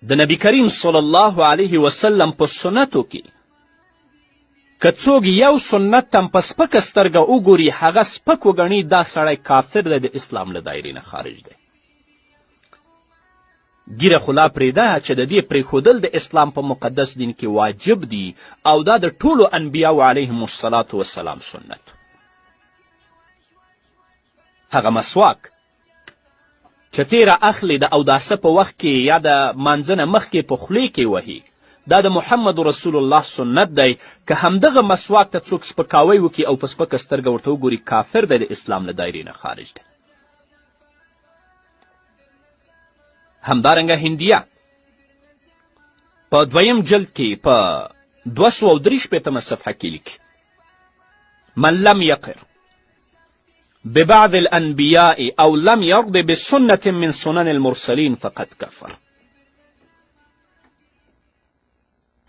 د نبی کریم صلی الله علیه وسلم په سنتو کې که څوک یو سنت ته په سپکه سترګه وګوري، هغه سپک وګڼي، دا سړی کافر دی، د اسلام له دایرې نه خارج دی. ږیره خو لا پرېږده چې د دې پرېښودل د اسلام په مقدس دین کې واجب دي او دا د ټولو انبیاو علیهم الصلاة والسلام سنت. هغه مسواک چې تیره اخلي د اوداسه په وخت کې یا د مانځه نه مخکې په خولې کې وهي، دا د محمد رسول الله سنت دی. که همدغه مسواک ته څوک سپکاوی وکړي او په سپکه سترګه ورته وګوري، کافر دی، د اسلام له دایرې نه خارج دی. همدارنګه هندیه په دویم جلد کې په 263مه صفحه کې لیکي: من لم یقر ببعض الانبیاء او لم یرض بسنة من سنن المرسلین فقد کفر.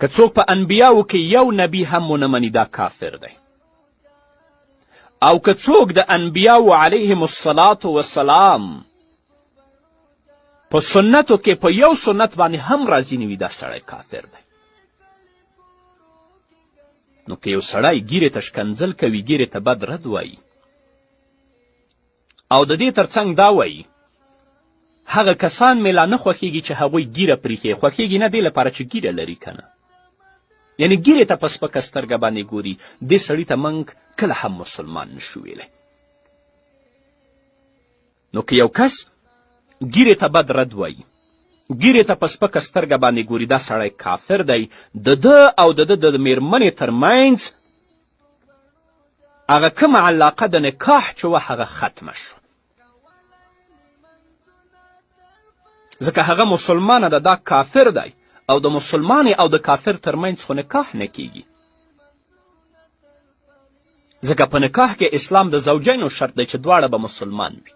که څوک په انبیاو کې یو نبی هم ونه مني، دا کافر دی. او که څوک د انبیاو علیهم الصلاة والسلام په سنتو کې په یو سنت باندې هم راضي نه وي، دا سړی کافر دی. نو که یو سړی ږیرې ته ښکنځل کوي، ږیرې ته بد رد وایي او د دې ترڅنګ دا وایي هغه کسان مې لا نه خوښیږي چې هغوی ږیره پریښې، خوښیږي نه دې لپاره چې ږیره لري که نه، یعنې ږیرې ته په سپکه سترګه باندې ګوري، دې سړي ته موږ کله هم مسلمان نشو ویلی. نو که یو کس ږیرې ته بد رد وایي، ږیرې ته په سپکه سترګه باندې ګوري، دا سړی کافر دی. د ده او د ده د میرمنې ترمنځ هغه کومه علاقه د نکاح چې وه هغه ختمه شوه، ځکه هغه مسلمانه ده، دا کافر دی، او د مسلمانې او د کافر ترمنځ خو نکاح نه کیږي، ځکه په نکاح کې اسلام د زوجینو شرط دی چې دواړه به مسلمان وي.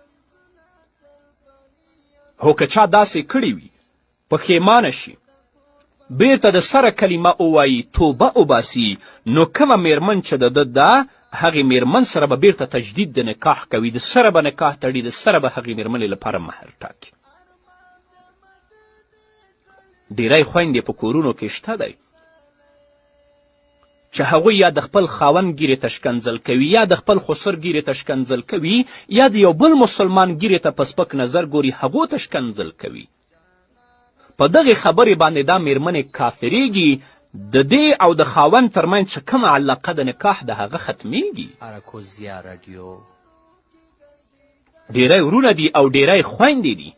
هو که چا داسې کړي وي، پښیمانه شي، بیرته د سره کلمه ووایي، توبه وباسي، نو کومه میرمن چې د ده ده هغې میرمن سره به بیرته تجدید د نکاح کوي، د سره به نکاح تړي، د سره به هغې میرمنې لپاره مهر ټاکي. ډیری خویندې په کورونو کې شته دی چې هغوی یا د خپل خاوند ږیرې ته ښکنځل کوي، یا د خپل خسر ږیرې ته ښکنځل کوي، یا د یو بل مسلمان ږیرې ته په سپک نظر ګوري، هغو ته ښکنځل کوي. په دغې خبرې باندې دا میرمنې کافرېږي. د دې او د خاوند ترمنځ چې کومه علاقه د نکاح د هغه ختمیږي. اراکوزیا راډیو. ډیری ورونه دي او ډیری خویندې دي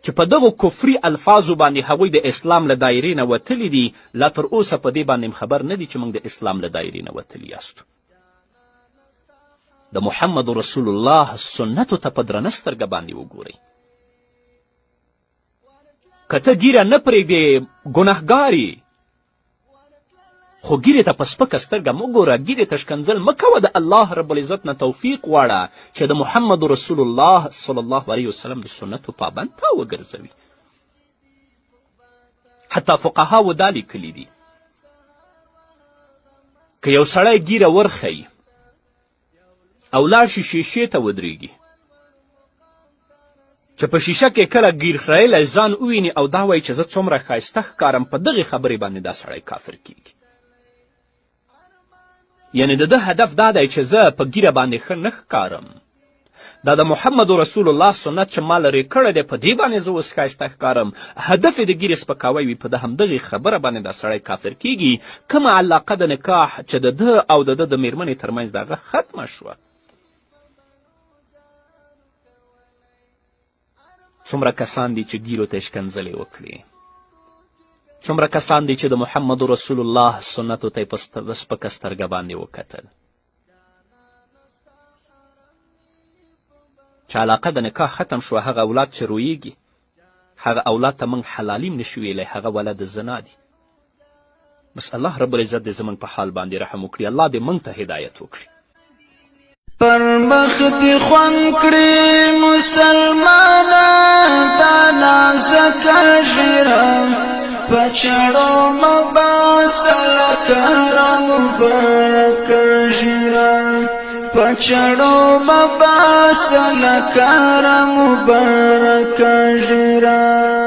چې په دغو کفري الفاظو باندې هغوی د اسلام له دایرې نه وتلي دي، لا تر اوسه په دې باندې هم خبر نه دي چې موږ د اسلام له دایرې نه وتلي یاستو. د محمد رسول الله سنتو ته په درنه سترګه باندې وګورئ. که ته ږیره نه پرېږدې ګناهګار یې، خو ږیرې ته په سپکه سترګه مه ګوره، ږیرې ته ښکنځل مه کوه، د الله رب العزت نه توفیق غواړه چې د محمد رسول الله صلی الله علیه وسلم د سنتو پابند تا وګرځوي. حتی فقهاوو دا لیکلي دي که یو سړی ږیره ورښیي او لاړ شي شیشې ته ودرېږي، چې په شیشه کې کله ګیر خریلی ځان وویني او دا وایي چې زه څومره ښایسته ښکارم، په دغې خبرې باندې دا سړی کافر کیږي. یعنې د ده هدف دا دی چې زه په ږیره باندې ښه نه ښکارم، دا د محمد رسول الله سنت چې ما لرې کړی دی په دې باندې زه اوس ښایسته ښکارم، هدف یې د ږیرې سپکاوی وي، په د همدغې خبره باندې دا سړی کافر کیږي. کومه علاقه د نکاح چې د ده او د ده د میرمنې ترمنځ د هغه ختمه شوه. څومره کسان دي چې ږیرو ته یې ښکنځلې وکړې، څومره کسان دي چې د محمد رسول الله سنتو ته یې په سپکه سترګه باندې وکتل. چې علاقه د نکاح ختم شوه، هغه اولاد چې رویږي هغه اولاد ته موږ حلالیم نشو ویلی، هغه ولد زنا دي. بس الله رب العزت دې زموږ په حال باندې رحم وکړي، الله دې موږ ته هدایت وکړي. پر مخ دې خوند کړي مسلمانه دا نازکه ږیره، په چړو مه باسه لکه را مبارکه ږیره، په چړو مه باسه لکه را مبارکه ږیره.